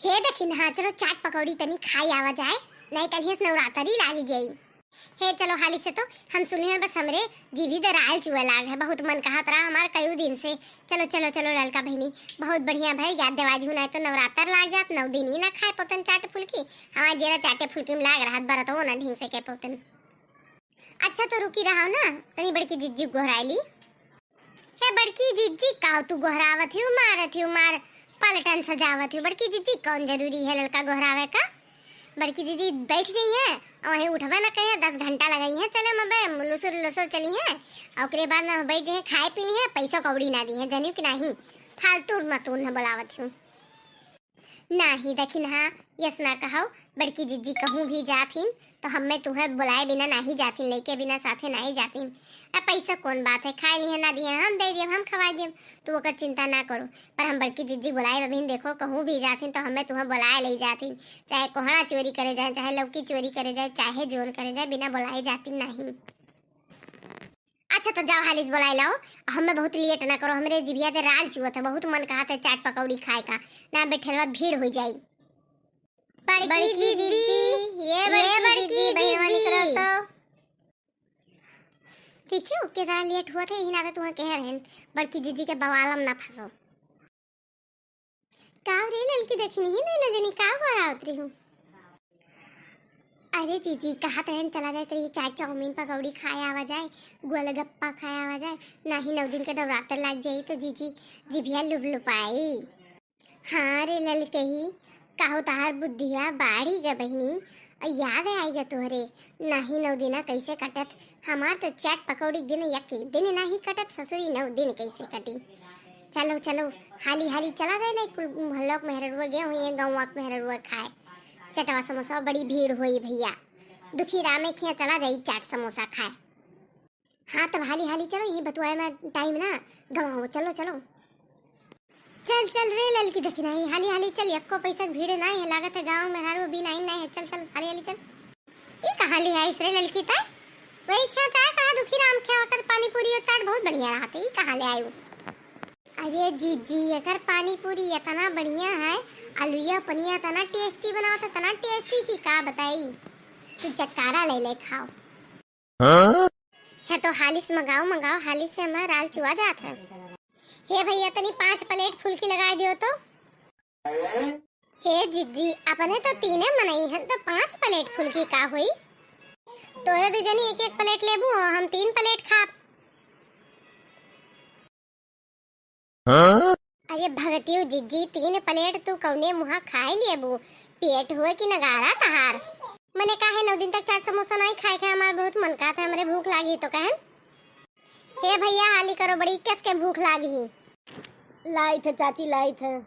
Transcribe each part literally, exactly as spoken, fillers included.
हे दखिनहा, चलो चाट पकौड़ी तनी खाई आवा जाए, नहीं कल से नवरात्रि लागी जाई। हे चलो हाली से, तो हम सुनी है बस हमरे जीभी दराल चुए लाग है, बहुत मन कहत रहा हमार कई दिन से। चलो चलो चलो ललका बहिनी, बहुत बढ़िया भाई याद देवा दिहू, नहीं तो नवरात्र लाग जात, नौ दिन ही ना खाए पोतन चाट फुल्की। हमार जेरा चाटे फुल्की में लाग रहत बरत हो ना ढींग से के पोतन। अच्छा तो रुकी रहो ना, तनी बड़की जिज्जी गोहराई ली। हे बड़की जिज्जी, काव तू गोहरावत हिउ, मारत हिउ मार, पलटन सजावत हिउ। बड़की जिज्जी, कौन जरूरी है ललका गोहरावे का? बड़की जिज्जी बैठ गई है और वहीं उठबे न कहे, दस घंटा लगाई है चले में बे, लुसुर लुसुर चली है। और ओकरे बाद में बैठ जाए, खाए पी ली है, पैसा कौड़ी ना दी है, जनियो कि नाही, फालतू मतून है बोलावत हिउ। नाही दखिनहा, यस ना कहौ, बड़की जिज्जी कहूँ भी जात हिन, तो हम्मे तुहें बुलाए बिना नाही जात हिन, लइके बिना साथे नाही जात हिन। अब पैसा कौन बात है, खाए लिहे ना दिहे, हम दे दियब, हम खवाए दियब, तू ओकर चिंता ना करो। पर हम बड़की जिज्जी बुलाए अभिन, देखो कहूँ भी जात हिन, तो हम्मे तुहें बुलाए ले जात हिन, चाहे कोहड़ा चोरी करे जाए, चाहे लौकी चोरी करे जाए, चाहे जोन करे जाए, बिना बुलाए जात हिन नाही। अच्छा तो जाओ हाली से बोलाई लाओ, हमें बहुत लेट ना करो, हमरे जिभिया ते राल चुअत है, बहुत मन कहत है चाट पकौड़ी खाए का, ना बैठलवा भीड़ हो जाई। बड़की जिज्जी, ये बड़की जिज्जी, बहिनवा निकरो तो। देखियो केतना लेट हुआ थे, यही नाते तुहाँ कह रहन, बड़की जिज्जी के बवालम ना फंसो। का रे ललकी, देखनी ही दोनों जनी का गोहरावत रही हूँ? अरे जीजी, कहत रहन चला जाए तरी चाट चाउमीन पकौड़ी खाए आवा जाए, गोलगप्पा खाए आवा जाए, नाही नौ दिन के नवरात्र लाग जाई तो जीजी जिभिया लुप लुपाई। हाँ रे ललकही, काहो तहार बुद्धिया बाढ़ी ग बहिनी, आ याद आई ग तोहरे, नाही नौ दिना कैसे कटत, हमार तो चाट पकौड़ी दिन एक दिन नाही कटत, ससुरी नौ दिन कैसे कटी। चलो चलो, हाली हाली चला जाए, नहीं कुल मोहल्लोक मेहररुआ गए हुई हैं, गौवा के मेहररुआ खाए चटवा समोसा, बड़ी भीड़ हुई भैया, दुखी रामे खिया चला जाई चाट समोसा खाए। हाँ तब हाली हाली चलो, यही बतुआए में टाइम ना गवाओ, चलो चलो। चल चल रे ललकी, देखी नाही, हाली हाली चल, यक्को पैसा के भीड़ नाही है, लागत है गाँव में हारो भी नाही, नाही है, चल चल हाली हाली चल। ई कहाँ ले आइस रे ललकी तै? वही खिया चाहे कहा दुखी राम खिया, ओकर पानी पूरी और चाट बहुत बढ़िया रहत है, ई कहाँ ले आयु? अरे जीजी, एकर पानी पूरी इतना बढ़िया है, आलूया पनिया इतना टेस्टी बनावत है, इतना टेस्टी कि का बताई, तू चटकारा ले ले खाओ। हाँ? है तो हाली से मंगाओ, मंगाओ, हाली से हमार राल चुआ जात है। हे भैया, तनी पाँच प्लेट फुल्की लगाए दियो तो। हे जिज्जी, अपने तो तीने मनई हन, तो पाँच प्लेट फुल्की का हुई? तोरे दू जनी एक एक प्लेट लेबू, हम तीन प्लेट खाब। हाँ? अरे भगतियो जिज्जी, तीन प्लेट तू कौने मुहा खाए लेबू? पेट हुए कि नगारा तहार? मने काहे नौ दिन तक चाट समोसा नहीं खाए के? हमार बहुत मन कहत है, हमरे भूख लागी तो कहन। हे भैया, हाली करो, बड़ी कस के भूख लागी। लाइत है चाची, लाइत है।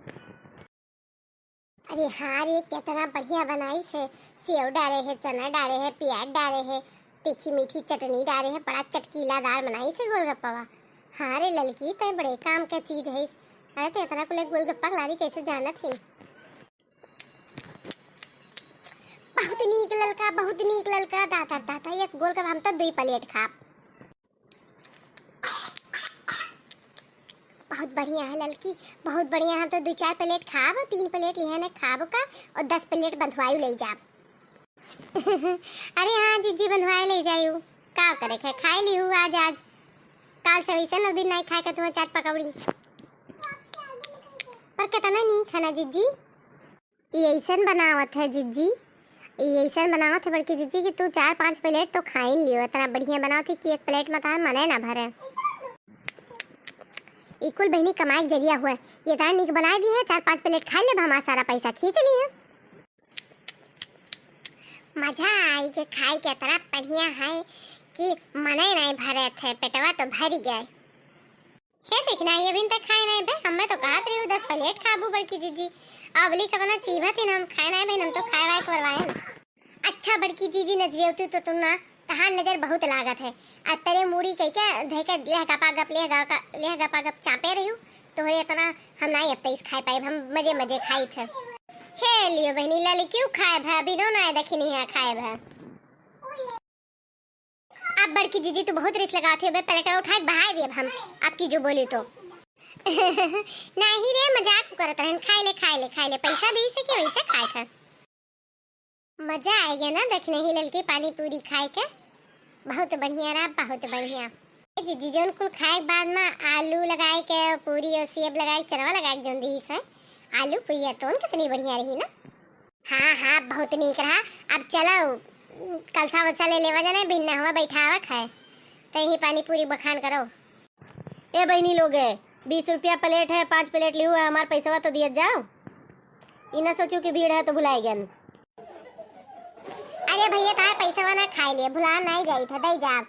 अरे हाँ रे, कितना बढ़िया बनाइस है। सेव डारे है, चना डारे है, प्याज डारे है, तीखी मीठी चटनी डारे है, बड़ा चटकीलादार बनाइस है गोलगप्पवा। हाँ रे ललकी, तय बड़े काम के चीज है। अरे तो इतना कुले गोलगप्पा के लारी कैसे जानत है? बहुत नीक ललका, बहुत नीक ललका, दादा दादा, यस गोलगप्पा हम तो दुई प्लेट खाब। बहुत बढ़िया है ललकी, बहुत बढ़िया। हम तो दो चार प्लेट खाब, तीन प्लेट लिहे ने खाब का, और दस प्लेट बंधवायु ले जाब। अरे हाँ जिज्जी, बंधवाए ले जायु, का करे के, खाए ली हूँ आज, आज। काल से वैसे नौ दिन नहीं खाए के तुम्हें चाट पकौड़ी। पर कितना नीक है ना जिज्जी। ई ऐसन बनावत है जिज्जी, ई ऐसन बनावत है बड़की जिज्जी कि तू चार पाँच प्लेट तो खाइन लियो। इतना बढ़िया बनावत है कि एक प्लेट में तहार मने ना भरे। ई कुल बहिनी कमाई के जरिया हुए, ये इतना नीक बनाए दी है, चार पाँच प्लेट खाई लेब, हमार सारा पैसा खींच ली है। मजा आई के खाई के इतना बढ़िया है कि मने नहीं भरे थे, पेटवा तो भरी गए। हे देखना, ये अभी तक खाए नहीं बे, हमें तो कहत रही हूँ दस प्लेट खाबू बड़की जिज्जी। अबली कबना चीभा थी ना, हम खाए नहीं बे, हम तो खाए वाए करवाए ना। अच्छा बड़की जिज्जी, नजरियौती तो तुम ना, तहार नजर बहुत लागत है। आ तेरे मूड़ी कह के धे के लेह गपा गप, लेह गपा, लेह गपा गप चापे रही हूँ। तोहरे इतना हम ना अब तईस खाए पाए, हम मजे मजे खाई थे। हे लियो बहनी लाली, क्यों खाए भा, अभी नो ना देखी नहीं है खाए भा। अब बड़की जिज्जी तू बहुत रिस लगावत हो बे, प्लेटवा उठा के बहाए देब हम, आपकी जो बोली तो। नाही रे, मजाक करत रहन। खाए ले, खाए ले, खाए ले, पैसा दी से कि वैसे खाए थे। मजा आए गया ना दखिनही ललकी पानी पूरी खाए के। बहुत बढ़िया रहा, बहुत बढ़िया। ए जीजी, जौन कुल खाए के बाद में आलू लगाए के, पूरी और सेब लगाए के, चनवा लगाए के जौन दी से, आलू पूरी तोन कितनी बढ़िया रही ना। हाँ हाँ, बहुत नीक रहा। अब चलो, कलसा वलसा ले लेवा जाने, भिन्ना हुआ बैठावा खाए, तो यही पानी पूरी बखान करो। ए बहिनी लोगे, बीस रुपया प्लेट है, पाँच प्लेट लिहू है, हमार पैसवा तो दियत जाओ। ई ना सोचू कि भीड़ है तो भुलाए गन। अरे भैया, तार पैसवा ना खाए लिए, भुला नहीं जाई था, दे जा।